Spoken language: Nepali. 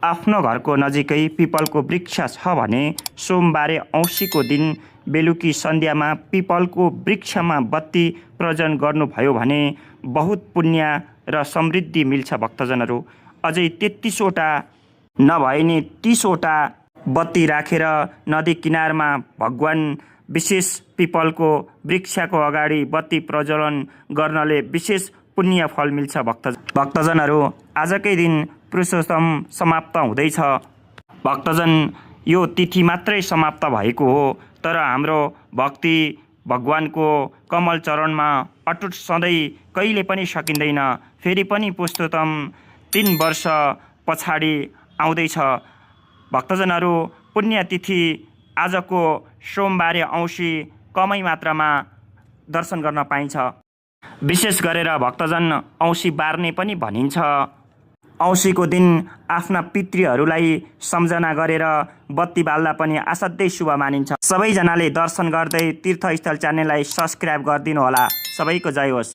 आफ्नो घरको नजिकै पिपलको वृक्ष छ भने सोमबारे औँसीको दिन बेलुकी सन्ध्यामा पिपलको वृक्षमा बत्ती प्रज्वलन गर्नुभयो भने बहुत पुण्य र समृद्धि मिल्छ भक्तजनहरू। अझै 33वटा नभए नि 30वटा बत्ती राखेर नदी किनारमा भगवान विशेष पिपलको वृक्षको अगाडि बत्ती प्रज्वलन गर्नले विशेष पुण्य फल मिल्छ भक्तजनहरू। आजकै दिन पुरुषोत्तम समाप्त हुँदैछ भक्तजन। यो तिथि मात्रै समाप्त भएको हो, तर हाम्रो भक्ति भगवानको कमल चरणमा अटुट सधैँ कहिले पनि सकिँदैन। फेरि पनि पुरुषोत्तम 3 वर्ष पछाडि आउँदैछ भक्तजनहरू। पुण्यतिथि आजको सोमबारे औँसी कमै मात्रामा दर्शन गर्न पाइन्छ। विशेष गरेर भक्तजन औँसी बार्ने पनि भनिन्छ। औँसीको दिन आफ्ना पितृहरूलाई सम्झना गरेर बत्ती बाल्दा पनि असाध्यै शुभ मानिन्छ। सबैजनाले दर्शन गर्दै तीर्थस्थल च्यानललाई सब्स्क्राइब गरिदिनु होला। सबैको जय होस्।